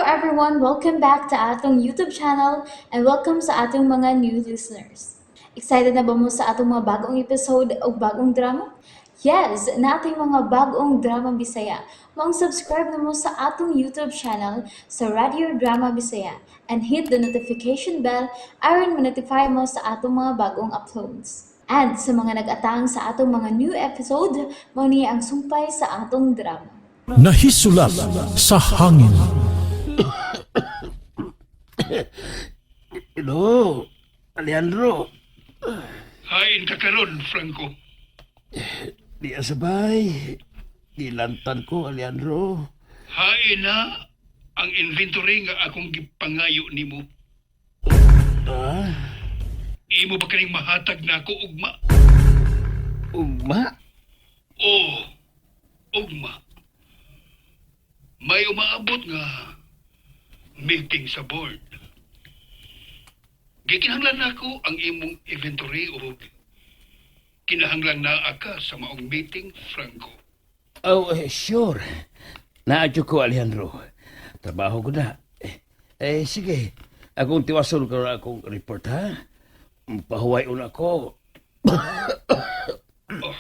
everyone! Welcome back to atong YouTube channel and welcome sa atong mga new listeners. Excited na ba mo sa atong mga bagong episode o bagong drama? Yes, nating mga bagong drama Bisaya. Maong subscribe na mo sa atong YouTube channel sa Radio Drama Bisaya and hit the notification bell aron ma-notify mo sa atong mga bagong uploads. And sa mga nag-atang sa atong mga new episode, mao ni ang sumpay sa atong drama. Nahisulat sa hangin. Hello, Alejandro. Hain ka karon, Franco. Di asabay. Dilantan ko, Alejandro. Hain na ang inventory nga akong gipangayo nimo. Ah, Imo ba kaning mahatag na ako ugma? Ugma? Oo, ugma. May umaabot nga meeting sa board. Gikinahanglan nako ang imong inventory og kinahanglan naa ka sa maong meeting, Franco. Oh, sure. Naadyo ko, Alejandro. Trabaho ko na. Sige. Akong tiwason ko na akong report, ha? Pahuway una ko. Oh.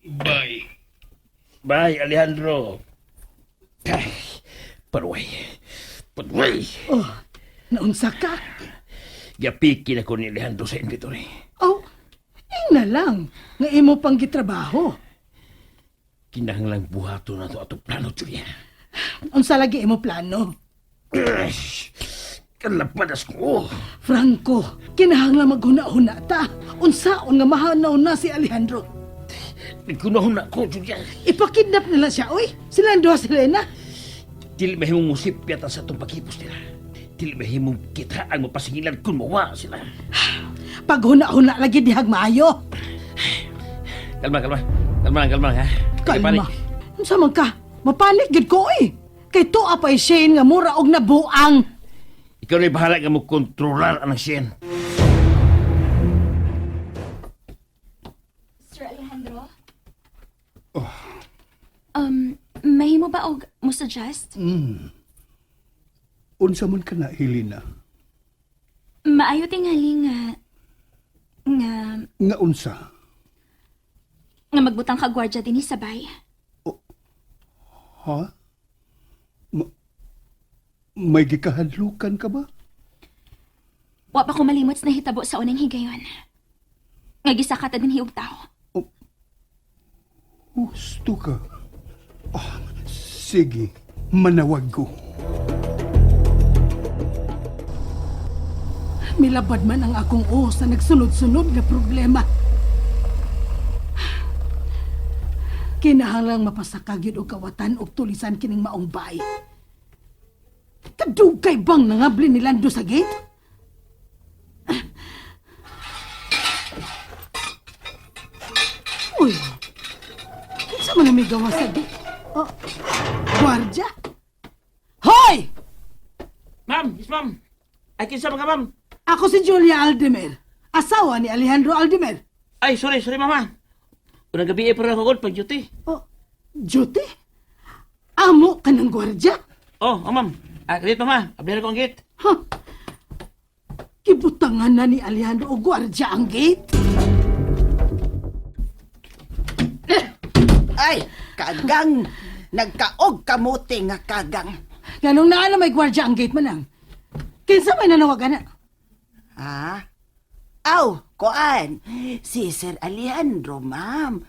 Bye. Bye, Alejandro. Ay, paruway. Paruway. Oh, naunsa ka? Yapikin ako ni Alejandro sa inventory. Oh, ing na lang nga imo pang gitrabaho. Kinahanglang buhaton na to atong plano, Julia. Unsa lagi imo plano? Kalapadas ko. Franco, kinahanglan maghuna-huna ta. Unsaon nga mahanaw na si Alejandro? Nagkunahon na ko, Julia. Ipakidnap nila siya, oy. Sila ang duha si Lena. Dili mahimong musip yata sa itong pagkipos nila. Dili mahimong kita ang mapasingilan kung mawa sila. Paghuna-huna lagi dihag maayo. Kalma, kalma. Kalma lang, kalma lang, ha? Kalma. Panik. Unsa man ka? Mapanik gid ko, oy. Kay tuwa pa Shane nga mura og nabuang. Ikaw na'y bahala nga mo kontrolar ang Shane. Sir Alejandro? Mahimo ba og mo suggest? Unsa man ka na, Helena? Maayo tingali nga nga Nga unsa? nga magbutang ka gwardiya dinhi sa bay. Ha? May gikahadlukan ka ba? Wa pa ko malimot sa nahitabo sa unang higayon. Nga gisaka ta dinhi og tawo. Husto ka. Ah, sige, manawag ko. Milabad man ang akong uos sa nagsunod-sunod nga problema. Kinahanglang mapasaka gyud og kawatan og tulisan kining maong bay. Kadugay bang nangabli ni Lando sa gate? Uy, kinsa man ang may gawa sa gate? Oh, gwardya? Hoy! Ma'am, yes ma'am. Ay, kinsa mga ma'am? Ako si Julia Aldemer, asawa ni Alejandro Aldemer. Ay, sorry, sorry mama. Unang gabi eh, pero ako pag duty. Oh, duty? Amo ka ng gwardya? Oh, oh ma'am. Ah, kredit mama. Ablir ko ang gate. Huh? Kibutangan na ni Alejandro o gwardya ang gate? Ay, kagang. Nagkaog kamote nga kagang. Ganong naa na may gwardya ang gate manang. Kinsa may nanawagan na? Ha? Aw, koan. Si Sir Alejandro, ma'am.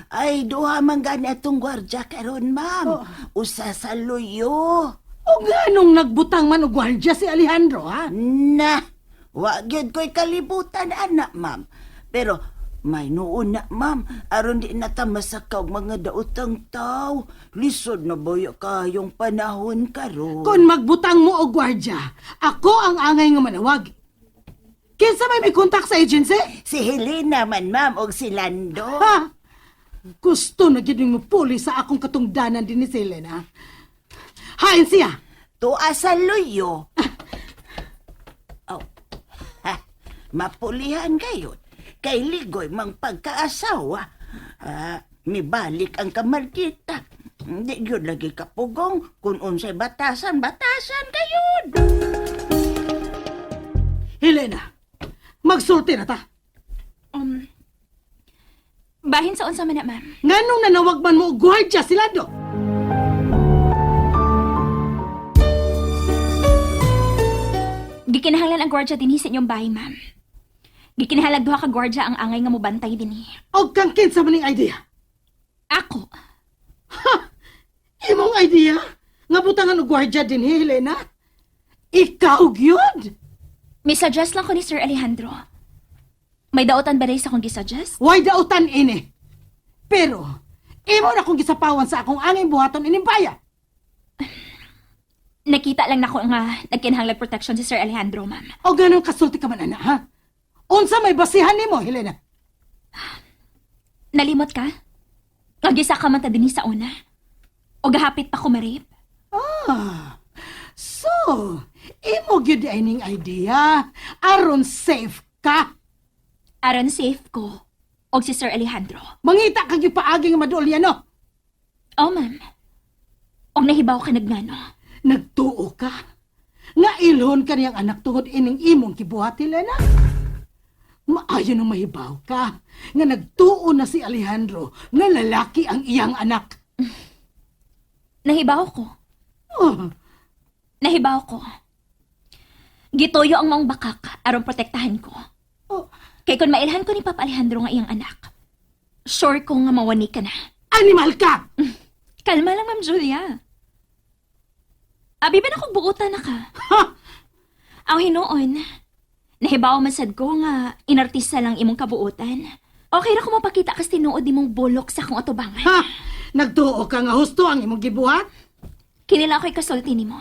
Ay, duha man gani atong gwardya karon, ma'am. Usa sa luyo. O ganong nagbutang man og gwardya si Alejandro, ha? Na, wa gyud ko'y kalibutan, anak, ma'am. Pero may noon na, ma'am. Aron di na ta masakaw mga daotang tao. Lisod na boyo kayong panahon karon. Kung magbutang mo og gwardya, ako ang angay nga manawag. Kinsa may may kontak sa agency? Si Helena man, ma'am, og si Lando. Ha? Gusto na gyud mo puli sa akong katungdanan din ni Selena. Hain siya. Tuwa sa luyo. Oh. Ha, mapulihan kayo. Kay ligoy mang pagkaasawa. Ah, mibalik ang kamarkita. Di gyud lagi kapugong kung unsay batasan, batasan kayod. Helena, magsulti na ta. Bahin sa unsa man na, ma'am. Nganong nanawag man mo og gwardiya si Lando? Gikinahanglan ang gwardiya dinhi sa inyong bahay, ma'am. Gikinahanglan duha ka gwardiya ang angay nga mobantay dinhi. Og kang kinsa man ning idea? Ako, Imong idea? Nga butangan og gwardiya dinhi, Helena? Ikaw gyud? may suggest lang ko ni Sir Alejandro. May daotan ba sa akong gisuggest? Why dautan ini? Pero, imo na kong gisapawan sa akong angay buhaton ining baya. Nakita lang nako nga nagkinahanglan protection si Sir Alejandro, ma'am. O ganun kasulti ka man, ana, ha? Unsa may basihan nimo, Helena? Nalimot ka? Nga gisa ka man ta dinhi sa una. O gahapit pa ko ma-rape? Ah, so, imo gyud ay ning idea. Aron safe ka. Aron safe ko. Og si Sir Alejandro. Mangita kag paagi nga maduol niya, no? Oh, ma'am. Og nahibaw ka nagngano. Nagtuo ka. Nga ilhon ka niyang anak tungod ining imong gibuhat, Helena. Maayo nang mahibaw ka nga nagtuo na si Alejandro nga lalaki ang iyang anak. Nahibaw ko. Oh, Nahibaw ko. Gituyo ang maong bakak aron protektahan ko. oh, Kay kung mailhan ko ni Papa Alejandro nga iyang anak, sure ko nga mawani ka na. animal ka! Kalma lang, Ma'am Julia. Abi ba na kung buutan na ka? Ha! Ang hinuon, nahibaw man sad ko nga inartista lang imong kabuutan. Okay ra ko mapakita kas tinuod nimong bulok sa akong atubangan. Ha! Nagtuo ka nga husto ang imong gibuhat? Kinila ako'y kasulti nimo.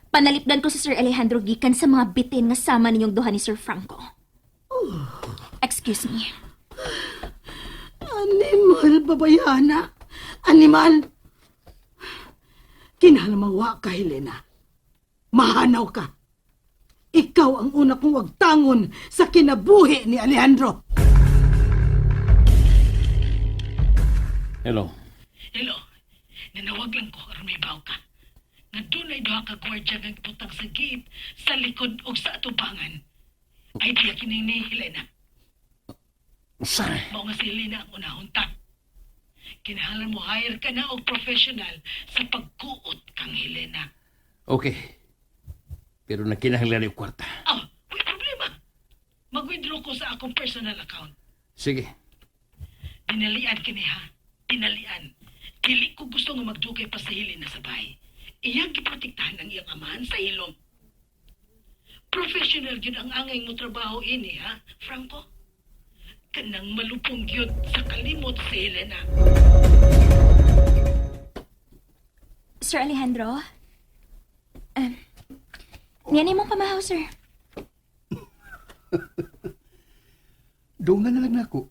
Panalipdan ko si Sir Alejandro gikan sa mga bitin nga sama ninyong duha ni Sir Franco. Excuse me. Animal, babayana. Animal. Kinahanglan ka, Helena. Mahanaw ka. Ikaw ang una kong wagtangon sa kinabuhi ni Alejandro. Hello. Hello. Nanawag lang ko aron mahibaw ka. Nga dunay duha ka gwardiya nga gibutang sa gate, sa likod ug sa atubangan. Idea kini ni Helena. Usa. Mao nga si Helena ang unahon ta. Kinahanglan mo hire ka na og professional sa pagkuot kang Helena. Okay. Pero nakinahanglan yung kwarta. Ah, may problema. Mag-withdraw ko sa akong personal account. Sige. Dinalian kini ha. Dinalian. Dili ko gusto nga magdugay pa sa Helena sa bahay. Iyang giprotektahan ang iyang amahan sa ilong. Professional gyud ang angay mo trabaho ini ha, Franco. Kanang malupong gyud sa kalimot si Helena. Sir Alejandro? Niyan imong pamahaw, sir. Dungan na lang nako.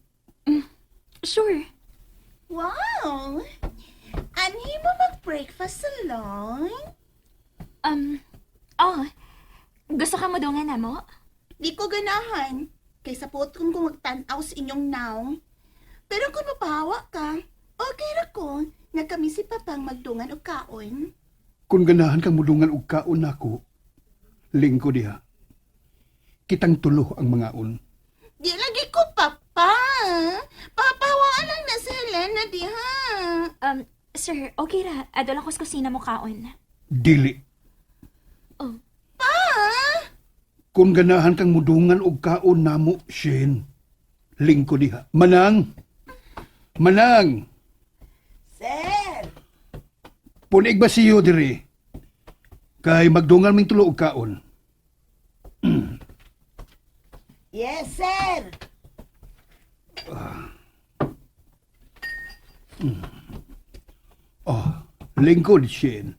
Sure. Wow! Anhi mo mag-breakfast salon? Oh, gusto ka mo dungan na mo? Di ko ganahan. Kaysa potong kung magtanaw sa inyong naong. Pero kung mapahawa ka, okay ra ko nga kami si Papang magdungan og kaon. Kung ganahan kang mudungan og kaon nako, lingko diha. Kitang tulo ang mga on. Di lagi ko, Papa. Papahawaan lang na si Helena diha. Sir, okay ra. Adol ako sa kusina mo kaon. Dili. Oh. Pa! Kung ganahan kang mudungan og kaon namo, Shane. Lingko diha. Manang! Manang! Sir, Punig ba siyo diri? Kay magdungan ming tulo og kaon. Yes, sir. Oh, lingkod, Shane.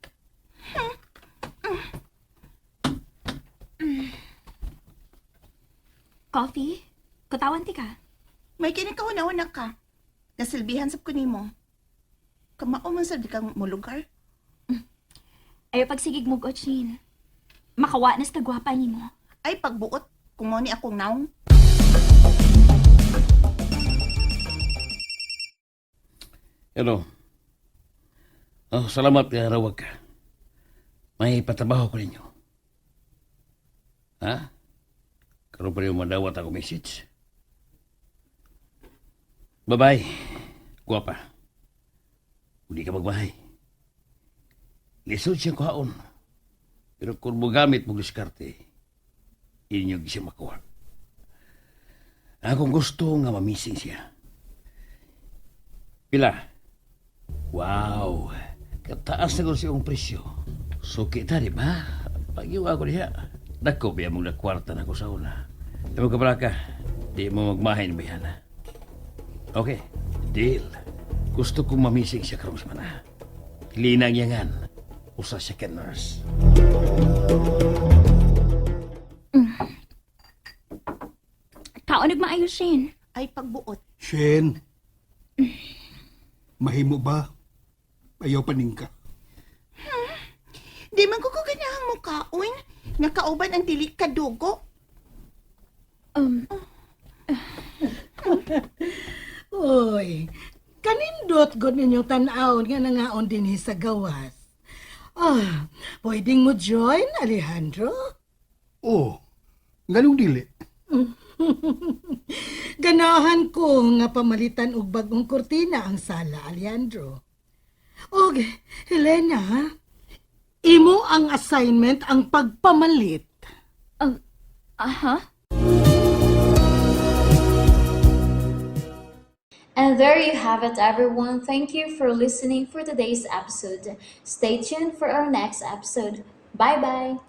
Coffee? Kutawan ti ka. May kinikahuna-una ka. Nasilbihan sab ko nimo. Kamao man sab di kang mulugar. Ayaw pagsigig mo, Gochin. Makawa na sa kagwapa nimo. Ay pagbuot kung mo ni akong naong. Hello. Oh, salamat nga rawag ka. May patrabaho ko ninyo. Ha? Karon pa rin madawat ako message. Bye-bye. Guwapa. Hindi ka magbahay. Lisod siyang kuhaon. Pero kung mogamit mong diskarte, inyo siya makuha. Akong gusto nga mamising siya. Pila? Wow! Kataas na ko siyang presyo. Suki ta, di ba? Pag-iwa ko diha. Dako biya mong nakwarta na ko sa una. Di mo kabalaka, di mo magmahin bayana. Okay, deal. Gusto kong mamising siya karong semana. Linang yangan. Usa siya ka nurse. Kaon og maayo, Shane. Ay pagbuot. Shane, mahimo ba? Ayaw paningka. Di man ko ko ganahang mukaon. Nga kauban ang dili kadugo. Uy, kanindot gud ninyo tan-awon nga nangaon dinhi sa gawas. Ah, pwedeng mo join, Alejandro? Oh, nganong dili? Ganahan ko nga pamalitan og bagong kurtina ang sala, Alejandro. Og, Helena, imo ang assignment ang pagpamalit. Aha. And there you have it, everyone. Thank you for listening for today's episode. Stay tuned for our next episode. Bye bye.